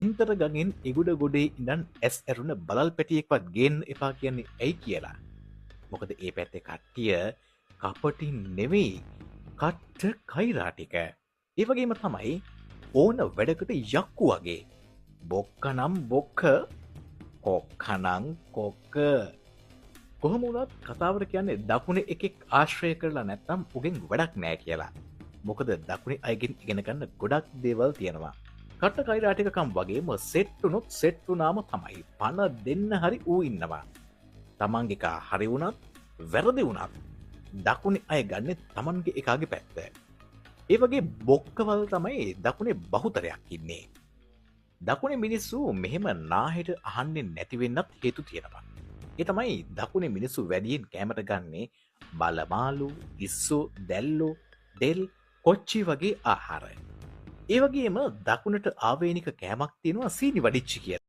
ඉන්තර ගඟෙන් එගොඩ ගොඩේ ඉඳන් ඇස් ඇරුණ බළල් පැටියෙක්වත් ගේන්න එපා කියන්නේ ඇයි කියලා. මොකද ඒ පැත්තේ කට්ටිය කපටි නෙවෙයි, කට්ට කෛරා ටික. ඒ වගේම තමයි ඕන වැඩකට යක්කු වගේ. බොක්ක නම් බොක්ක, කොක්ක නම් කොක්ක. කොහොම වුණත් කතාවට කියන්නේ දකුණේ එකෙක් ආශ්‍රය කරලා නැත්නම් උගෙන් වැඩක් නෑ කියලා. මොකද දකුණේ අයගෙන් ඉගෙන ගන්න ගොඩක් දේවල් තියෙනවා. කට්ට කෛරා ටිකකම් වගේම සෙට් වුණොත් සෙට් වුණාම තමයි පණ දෙන්න හරි ඌ ඉන්නවා. තමන්ගේ එකා හරි වුණත් වැරදි වුණත් දකුණේ අය ගන්නෙ තමන්ගේ එකාගේ පැත්ත. ඒ වගේ බොක්කවල් තමයි දකුණේ බහුතරයක් ඉන්නේ. දකුණේ මිනිස්සු මෙහෙම නාහෙට අහන්නේ නැති වෙන්නත් හේතු තියෙනවා. ඒ තමයි දකුණේ මිනිස්සු වැඩියෙන් කෑමට ගන්නේ බලමාලු, ඉස්සු, දැල්ලු, දෙල්, කොච්චි වගේ ආහාර. ඒ වගේම දකුණට ආවේනික කෑමක් තියෙනවා සීනි වඩිච්චි කියලා.